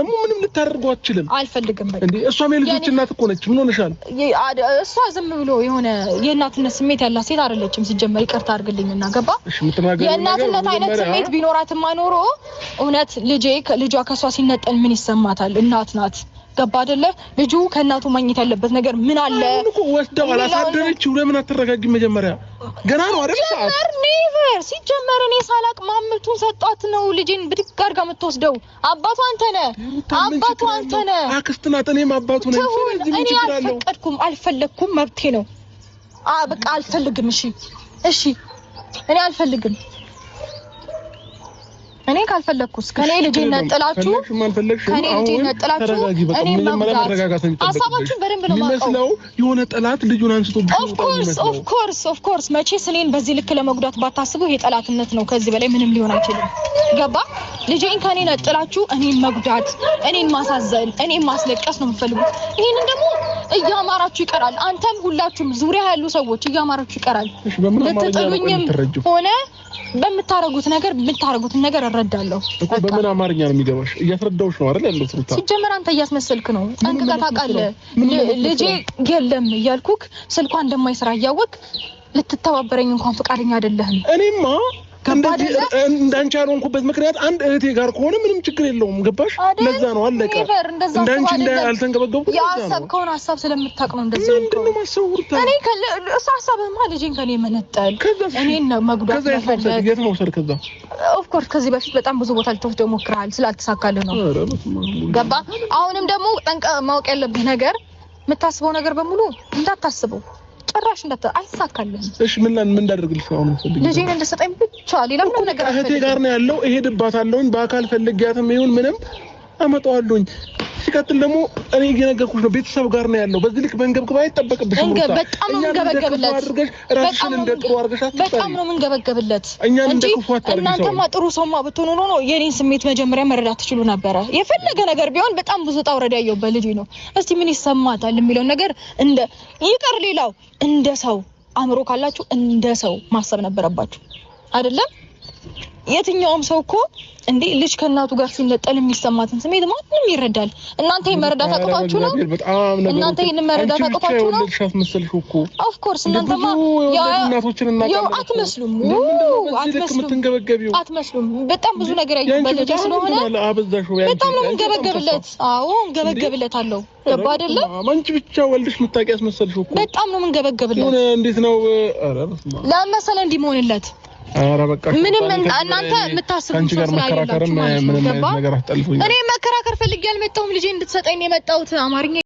ደግሞ ምንም ልታደርገው አትችልም። አልፈልግም። በቃ እንዴ እሷም የልጆች እናት እኮ ነች። ምን ሆነሻል? እሷ ዝም ብሎ የሆነ የእናትነት ስሜት ያላት ሴት አይደለችም። ሲጀመር ይቅርታ አድርግልኝና ገባ። የእናትነት አይነት ስሜት ቢኖራትማ ኖሮ እውነት ልጄ ልጇ ከእሷ ሲነጠል ምን ይሰማታል? እናት ናት። ገባ አይደለ? ልጁ ከእናቱ ማግኘት ያለበት ነገር ምን አለ? እኮ ወስደው አላሳደረችው። ለምን አትረጋጊም? መጀመሪያ ገና ነው አይደል? ሰዓት never ሲጀመር እኔ ሳላቅ ማምቱን ሰጧት ነው ልጄን ብድግ አድርጋ የምትወስደው። አባቱ አንተ ነህ፣ አባቱ አንተ ነህ። አክስት ናት፣ እኔም አባቱ ነኝ። ስለዚህ ምን ችግር አለው? አልፈቀድኩም፣ አልፈለግኩም፣ መብቴ ነው። በቃ አልፈልግም። እሺ፣ እሺ፣ እኔ አልፈልግም። እኔ ካልፈለግኩስ ከኔ ልጄን ነጥላችሁ ከኔ ልጄን ነጥላችሁ እኔ መጉዳት ሀሳባችሁን በደንብ ነው የማውቀው። የሆነ ጠላት ልጁን አንስቶ of course of course of course መቼስ እኔን በዚህ ልክ ለመጉዳት ባታስቡ ይሄ ጠላትነት ነው። ከዚህ በላይ ምንም ሊሆን አይችልም። ገባ? ልጄን ከኔ ነጥላችሁ እኔን መጉዳት፣ እኔን ማሳዘን፣ እኔን ማስለቀስ ነው የምትፈልጉት። ይሄንን ደግሞ እያማራችሁ ይቀራል። አንተም ሁላችሁም ዙሪያ ያሉ ሰዎች እያማራችሁ ይቀራል። ልትጥሉኝም ሆነ በምታረጉት ነገር የምታረጉትን ነገር እረዳለሁ እኮ። በምን አማርኛ ነው የሚገባሽ? እያስረዳሁሽ ነው አይደል? ያለው ሩታ ሲጀመር አንተ እያስመሰልክ ነው። ጠንቅቀህ ታውቃለህ። ልጄ የለም እያልኩክ ስልኳ እንደማይሰራ እያወቅ ልትተባበረኝ እንኳን ፈቃደኛ አይደለህም። እኔማ እንዳንቺ ያልሆንኩበት ምክንያት አንድ እህቴ ጋር ከሆነ ምንም ችግር የለውም። ገባሽ? ለዛ ነው አለቀ። እንዳንቺ እንዳልተንገበገብኩ ያሰብከውን ሀሳብ ስለምታውቅ ነው እንደዚህ ምንድን ነው ማሰብ ሩታ? እኔ እሱ ሀሳብህማ ልጄን ከኔ መነጠል እኔን መጉዳት መፈለግ። የት መውሰድ? ከዛ of course ከዚህ በፊት በጣም ብዙ ቦታ ልትወስደው ሞክረሃል፣ ስላልተሳካልህ ነው። ገባ? አሁንም ደግሞ ጠንቀህ ማወቅ ያለብህ ነገር የምታስበው ነገር በሙሉ እንዳታስበው ጭራሽ አይሳካልህም። እሺ ምን ምን እንዳደርግልሽ ነው አሁን የምትፈልጊው? ልጄን እንድትሰጠኝ ብቻ፣ ሌላ ምንም ነገር እህቴ ጋር ነው ያለው። እሄድባታለሁኝ። በአካል ፈልጊያትም ይሁን ምንም አመጣዋለሁኝ። ሲቀጥል ደግሞ እኔ እየነገርኩሽ ነው፣ ቤተሰብ ጋር ነው ያለው። በዚህ ልክ መንገብገብ አይጠበቅብሽም። በጣም ነው የምንገበገብለት። ራስሽን እንደ ጥሩ አድርገሽ በጣም ነው የምንገበገብለት እኛን እንደ ክፉ አታድርጊ። እናንተማ ጥሩ ሰውማ ብትሆኑ ኖሮ የኔን ስሜት መጀመሪያ መረዳት ትችሉ ነበረ። የፈለገ ነገር ቢሆን በጣም ብዙ ውጣ ውረድ ያየሁበት ልጄ ነው። እስቲ ምን ይሰማታል የሚለውን ነገር እንደ ይቅር፣ ሌላው እንደ ሰው አእምሮ ካላችሁ እንደ ሰው ማሰብ ነበረባችሁ አይደለም? የትኛውም ሰው እኮ እንዴ ልጅ ከእናቱ ጋር ሲነጠል የሚሰማትን ስሜት ማንም ይረዳል። እናንተ ይሄን መረዳት አቅቷችሁ ነው። እናንተ ይሄን መረዳት አቅቷችሁ ነው። of course እናንተማ ያው አትመስሉም፣ አትመስሉም፣ አትመስሉም። በጣም ብዙ ነገር ያየሁበት ልጅ ስለሆነ በጣም ነው የምንገበገብለት። አዎ እንገበገብለት አለው። ገባ አይደለ? አንቺ ብቻ ወልድሽ የምታውቂ አስመሰልሽው እኮ። በጣም ነው የምንገበገብለት። እንዴት ነው ለመሰለ እንዲህ መሆንለት ኧረ በቃ ምንም እናንተ የምታስቡት ሰው ስላይደላችሁ ማለት ነው። ገባ? እኔ መከራከር ፈልጌ አልመጣሁም። ልጄ እንድትሰጠኝ ነው የመጣሁት። አማርኛ